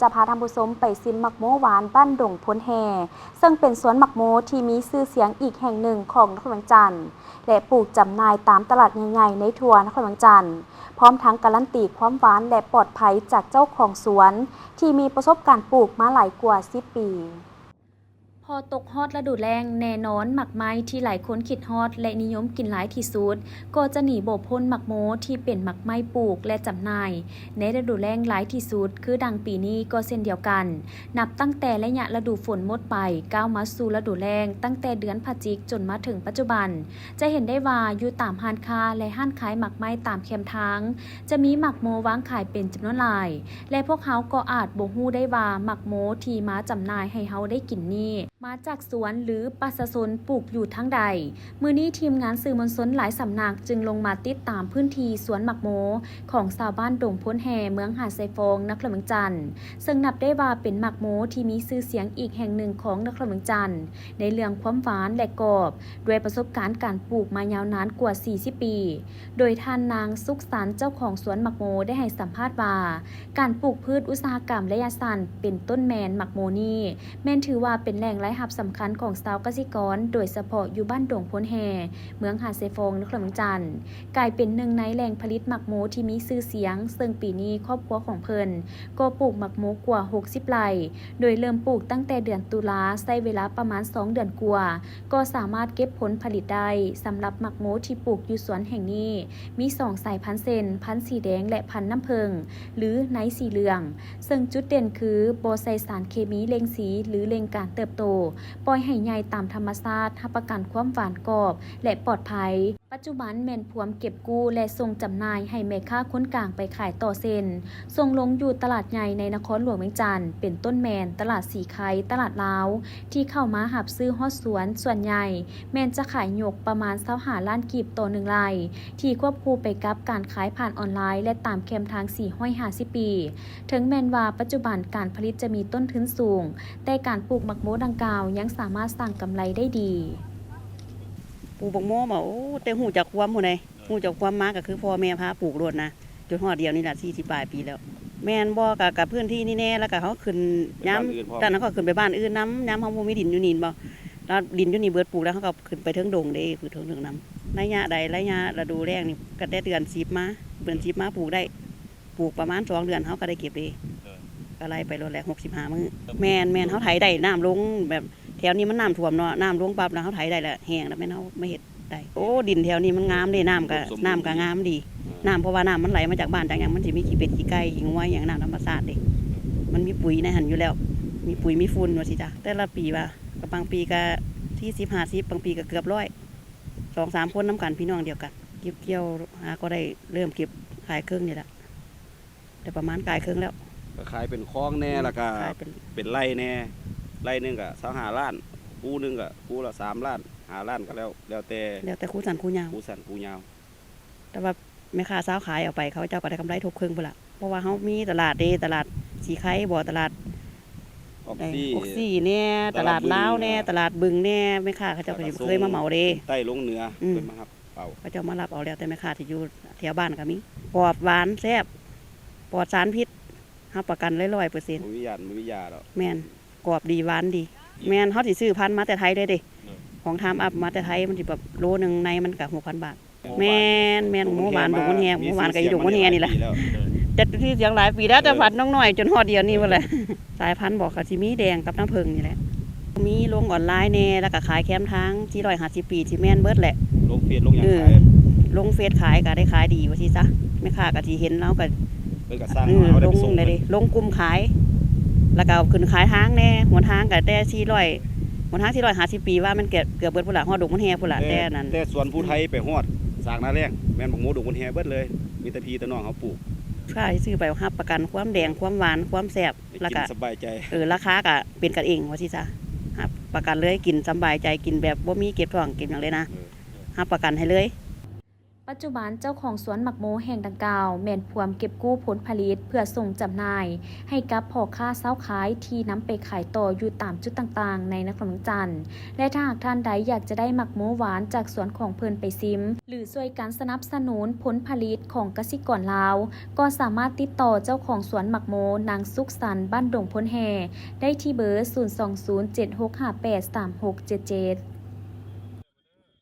ຈະພາທ່ານຜູ້ຊົມໄປຊິມໝາກໂມຫວານບ້ານດົງໂພນແຮ່ ເຊິ່ງເປັນສວນໝາກໂມທີ່ມີຊື່ສຽງອີກແຫ່ງໜຶ່ງຂອງນະຄອນຫຼວງວຽງຈັນ ແລະ ປູກຈຳໜ່າຍຕາມຕະຫຼາດໃຫຍ່ໆໃນທົ່ວນະຄອນຫຼວງວຽງຈັນ, ພ້ອມທັງກາລັນຕີຄວາມຫວານ ແລະ ປອດໄພຈາກເຈົ້າຂອງສວນທີ່ມີປະສົບການປູກມາຫຼາຍກວ່າສິບປີ. ພໍຕົກຮອດລະດູແລ້ງ, ແນ່ນອນໝາກໄມ້ທີ່ຫຼາຍຄົນຄິດຮອດ ແລະ ນິຍົມກິນຫຼາຍທີ່ສຸດ ກໍຈະໜີບໍ່ພົ້ນໝາກໂມທີ່ເປັນໝາກໄມ້ປູກ ແລະ ຈຳໜ່າຍໃນລະດູແລ້ງຫຼາຍທີ່ສຸດ ຄືດັ່ງປີນີ້ກໍເຊັ່ນດຽວກັນ. ນັບຕັ້ງແຕ່ໄລຍະລະດູຝົນໝົດໄປ, ກ້າວມາສູ່ລະດູແລ້ງ, ຕັ້ງແຕ່ເດືອນພະຈິກຈົນມາເຖິງປັດຈຸບັນ, ຈະເຫັນໄດ້ວ່າຢູ່ຕາມຮ້ານຄ້າ ແລະ ຮ້ານຂາຍໝາກໄມ້ຕາມແຄມທາງ ຈະມີໝາກໂມວາງຂາຍເປັນຈຳນວນຫຼາຍ ແລະ ພວກເຮົາກໍອາດບໍ່ຮູ້ໄດ້ວ່າໝາກໂມທີ່ມາຈຳໜ່າຍໃຫ້ເຮົາໄດ້ກິນນີ້ ມາຈາກສວນ ຫຼື ປະຊາຊົນປູກຢູ່ທາງໃດ. ມື້ນີ້ທີມງານສື່ມວນຊົນຫຼາຍສຳນັກຈຶ່ງລົງມາຕິດຕາມພື້ນທີ່ສວນໝາກໂມຂອງຊາວບ້ານດົງໂພນແຮ່ ເມືອງຫາດຊາຍຟອງ ນະຄອນຫຼວງວຽງຈັນ, ເຊິ່ງນັບໄດ້ວ່າເປັນໝາກໂມທີ່ມີຊື່ສຽງອີກແຫ່ງໜຶ່ງຂອງນະຄອນຫຼວງວຽງຈັນ ໃນເລື່ອງຄວາມຫວານ ແລະ ກອບ, ດ້ວຍປະສົບການການປູກມາຍາວນານກວ່າສີ່ສິບປີ. ໂດຍທ່ານນາງສຸກສັນ ເຈົ້າຂອງສວນໝາກໂມ ໄດ້ໃຫ້ສຳພາດວ່າ ການປູກພືດອຸດສາຫະກຳໄລຍະສັ້ນ ເປັນຕົ້ນແມ່ນໝາກໂມນີ້ ແມ່ນຖືວ່າເປັນແຫຼ່ງລາຍຮັບສຳຄັນຂອງຊາວກະສິກອນ, ໂດຍສະເພາະຢູ່ບ້ານດົງໂພນແຮ່ ເມືອງຫາດຊາຍຟອງ ນະຄອນຫຼວງວຽງຈັນ, ກາຍເປັນໜຶ່ງໃນແຫຼ່ງຜະລິດໝາກໂມທີ່ມີຊື່ສຽງ, ເຊິ່ງປີນີ້ຄອບຄົວຂອງເພິ່ນກໍປູກໝາກໂມກວ່າຫົກສິບໄຮ່, ໂດຍເລີ່ມປູກຕັ້ງແຕ່ເດືອນຕຸລາ, ໃຊ້ເວລາປະມານສອງເດືອນກວ່າ ກໍສາມາດເກັບຜົນຜະລິດໄດ້. ສຳລັບໝາກໂມທີ່ປູກຢູ່ສວນແຫ່ງນີ້ ມີສອງສາຍພັນເຊັ່ນ ພັນສີແດງ ແລະ ພັນນ້ຳເຜິ້ງ ຫຼື ໃນສີເຫຼືອງ, ເຊິ່ງຈຸດເດັ່ນຄືບໍ່ໃສ່ສານເຄມີເລັ່ງສີ ຫຼື ເລັ່ງການເຕີບໂຕ, ປ່ອຍໃຫ້ໃຫຍ່ຕາມທຳມະຊາດ, ຮັບປະກັນຄວາມຫວານກອບ ແລະ ປອດໄພ. ປັດຈຸບັນແມ່ນພວມເກັບກູ້ ແລະ ສົ່ງຈຳໜ່າຍໃຫ້ແມ່ຄ້າຄົນກາງໄປຂາຍຕໍ່ເຊັ່ນ ສົ່ງລົງຢູ່ຕະຫຼາດໃຫຍ່ໃນນະຄອນຫຼວງວຽງຈັນ ເປັນຕົ້ນແມ່ນຕະຫຼາດສີໄຄ, ຕະຫຼາດລາວ ທີ່ເຂົ້າມາຮັບຊື້ຮອດສວນ ສ່ວນໃຫຍ່ແມ່ນຈະຂາຍຍົກປະມານຊາວຫ້າລ້ານກີບຕໍ່ໜຶ່ງໄຮ່ ທີ່ຄວບຄູ່ໄປກັບການຂາຍຜ່ານອອນລາຍ ແລະ ຕາມແຄມທາງສີ່ຮ້ອຍຫ້າສິບປີ. ເຖິງແມ່ນວ່າປັດຈຸບັນການຜະລິດຈະມີຕົ້ນທຶນສູງ, ແຕ່ການປູກໝາກໂມດັ່ງກ່າວຍັງສາມາດສ້າງກຳໄລໄດ້ດີ. ປູກໝາກໂມບໍ? ໂອ້ ແຕ່ຮູ້ຈັກຄວາມພຸ້ນໃດ. ຮູ້ເຈົ້າຄວາມມາກໍຄືພໍ່ແມ່ພາປູກໂລດນະ ຈົນຮອດດຽວນີ້ລະ ສີ່ສິບປາຍປີແລ້ວ. ແມ່ນບໍ່ ກະ ກະພື້ນທີ່ນີ້ແນ່ ແລ້ວກະເຮົາຂຶ້ນຍາມ ຕອນນັ້ນເຮົາຂຶ້ນໄປບ້ານອື່ນນຳ ຍາມເຮົາບໍ່ມີດິນຢູ່ນີ້ແມ່ນບໍ່ ແລ້ວດິນຢູ່ນີ້ເບິດ ປູກແລ້ວເຮົາກໍຂຶ້ນໄປເທິງດົງເດ້ ຂຶ້ນເທິງດົງນຳ. ໄລຍະໃດ ໄລຍະລະດູແລ້ງນີ້ ກໍແຕ່ເດືອນສິບມາ ເດືອນສິບມາປູກໄດ້ ປູກປະມານສອງເດືອນເຮົາກໍໄດ້ເກັບເດ້ ກໍໄລ່ໄປໂລດແຫຼະ ຫົກສິບຫ້າມື້. ແມ່ນໆ ເຮົາໄຖໄດ້ ນ້ຳລົງແບບ ແຖວນີ້ມັນນ້ຳຖ້ວມເນາະ ນ້ຳລົງປັບແລ້ວເຮົາໄຖໄດ້ແລ້ວ ແຫ້ງແລ້ວແມ່ນເຮົາມາເຮັດໄດ້. ໂອ້ ດິນແຖວນີ້ມັນງາມເດ້ ນ້ຳກໍ ນ້ຳກໍງາມດີ ນ້ຳ ເພາະວ່ານ້ຳມັນໄຫຼມາຈາກບ້ານຈາກຫຍັງ ມັນຊິມີຂີ້ເປັດຂີ້ໄກ່ຂີ້ງົວອີ່ຫຍັງ ນ້ຳທຳມະຊາດເດ້ ມັນມີປຸ໋ຍໃນຫັ້ນຢູ່ແລ້ວ ມີປຸ໋ຍມີຝຸ່ນວ່າຊີ້ຈ້ະ. ແຕ່ລະປີວ່າ ກໍບາງປີກໍສີ່ສິບຫ້າສິບ ບາງປີກໍເກືອບຮ້ອຍ ສອງສາມຄົນນຳກັນ ພີ່ນ້ອງດຽວກັນ ເກັບກ່ຽວຫາກໍໄດ້ເລີ່ມເກັບຂາຍເຄິ່ງນີ້ແຫຼະ. ແຕ່ປະມານກາຍເຄິ່ງແລ້ວ ກໍຂາຍເປັນຄອງແດ່ ອືມ ແລ້ວກໍຂາຍເປັນ ເປັນໄຮ່ແດ່ ໄຮ່ໜຶ່ງກໍຊາວຫ້າລ້ານ ຄູ່ໜຶ່ງກໍຄູ່ລະສາມລ້ານ ຫ້າລ້ານ ກໍແລ້ວ ແລ້ວແຕ່ ແລ້ວແຕ່ຄູ່ສັ້ນຄູ່ຍາວ ຄູ່ສັ້ນຄູ່ຍາວ. ແຕ່ວ່າແມ່ຄ້າຊາວຂາຍເອົາໄປ ເຂົາເຈົ້າກໍໄດ້ກຳໄລທົບເຄິ່ງພຸ້ນລະ ເພາະວ່າເຮົາມີຕະຫຼາດເດ້ ຕະຫຼາດສີໄຄບໍ ຕະຫຼາດ ອອກຊີ ອອກຊີແດ່ ຕະຫຼາດລາວແດ່ ຕະຫຼາດບຶງແດ່ ຕະຫຼາດບຶງແດ່ ແມ່ຄ້າເຂົາເຈົ້າກໍເຄີຍມາເໝົາເດ້ ຂຶ້ນໃຕ້ລົງເໜືອ ອືມ ເພິ່ນມາຮັບ ເອົາ ເຂົາເຈົ້າມາຮັບເອົາແລ້ວແຕ່ແມ່ຄ້າທີ່ຢູ່ແຖວບ້ານກໍມີ ກອບ ຫວານ ແຊບ ປອດສານພິດ ຮັບປະກັນເລີຍຮ້ອຍເປີເຊັນ ບໍ່ມີຢາ ບໍ່ມີຢາດອກ ແມ່ນ ກອບດີ ຫວານດີ ແມ່ນ ເຮົາຊິຊື້ພັນມາແຕ່ໄທເລີຍເດ້ ຂອງທາມອັບມາແຕ່ໄທ ມັນຊິແບບໂລໜຶ່ງໃນມັນກໍຫົກພັນບາດ. ແມ່ນໆ ໝາກໂມຫວານດົງຄົນແຮ່ ໝາກໂມຫວານກໍຢູ່ດົງຄົນແຮ່ນີ້ແຫຼະ ແຕ່ຊື່ສຽງຫຼາຍປີແລ້ວ ແຕ່ພັນນ້ອງນ້ອຍຈົນຮອດດຽວນີ້ພຸ້ນແຫຼະ. ສາຍພັນບໍ ກໍຊິມີແດງກັບນ້ຳເຜິ້ງນີ້ແຫຼະ ມີລົງອອນລາຍແດ່ ແລ້ວກໍຂາຍແຄມທາງສີ່ຮ້ອຍຫ້າສິບປີ ຊິແມ່ນເບິດແຫຼະ ລົງເຟສລົງຫຍັງຂາຍ ເອີ ລົງເຟສຂາຍກໍໄດ້ຂາຍດີວ່າຊີ້ຊະ ແມ່ຄ້າກໍຊິເຫັນ ລາວກໍ ເພິ່ນກໍສັ່ງ ເອີ ເຮົາໄດ້ໄປສົ່ງ ລົງໄດ້ເດ້ ລົງກຸ່ມຂາຍ ແລ້ວກໍເອົາຂຶ້ນຂາຍທາງແດ່ ຫົນທາງກໍແຕ່ສີ່ຮ້ອຍ ຫົນທາງສີ່ຮ້ອຍຫ້າສິບປີວ່າມັນເກືອບ ເກືອບເບິດພຸ້ນລະ ຮອດດົງຄົນແຮ່ພຸ້ນລະ ແຕ່ ແຕ່ນັ້ນ ແຕ່ສວນຜູ້ໄທໄປຮອດສາກນາແລ້ງ ແມ່ນບັກໂມດົງຄົນແຮ່ເບິດເລີຍ ມີແຕ່ພີ່ແຕ່ນ້ອງເຮົາປູກ ຂ້າຊິຊື້ໄປຮັບປະກັນຄວາມແດງຄວາມຫວານຄວາມແຊບ ແລ້ວກະສະບາຍໃຈ ເອີ ລາຄາກະເປັນກັນເອງວ່າຊີ້ຊະ ຮັບປະກັນເລີຍ ກິນສະບາຍໃຈ ກິນແບບບໍ່ມີເຈັບທ້ອງເຈັບຫຍັງເລີຍນະ ເອີ ຮັບປະກັນໃຫ້ເລີຍ. ປັດຈຸບັນເຈົ້າຂອງສວນໝາກໂມແຫ່ງດັ່ງກ່າວ ແມ່ນພວມເກັບກູ້ຜົນຜະລິດເພື່ອສົ່ງຈຳໜ່າຍໃຫ້ກັບພໍ່ຄ້າຊາວຂາຍທີ່ນຳໄປຂາຍຕໍ່ຢູ່ຕາມຈຸດຕ່າງໆໃນນະຄອນຫຼວງວຽງຈັນ ແລະ ຖ້າຫາກທ່ານໃດຢາກຈະໄດ້ໝາກໂມຫວານຈາກສວນຂອງເພິ່ນໄປຊີມ ຫຼື ຊ່ວຍກັນສະໜັບສະໜູນຜົນຜະລິດຂອງກະສິກອນລາວ ກໍສາມາດຕິດຕໍ່ເຈົ້າຂອງສວນໝາກໂມ ນາງສຸກສັນ ບ້ານດົງໂພນແຮ່ ໄດ້ທີ່ເບີ ສູນສອງສູນ ເຈັດຫົກຫ້າແປດ ສາມຫົກເຈັດເຈັດ.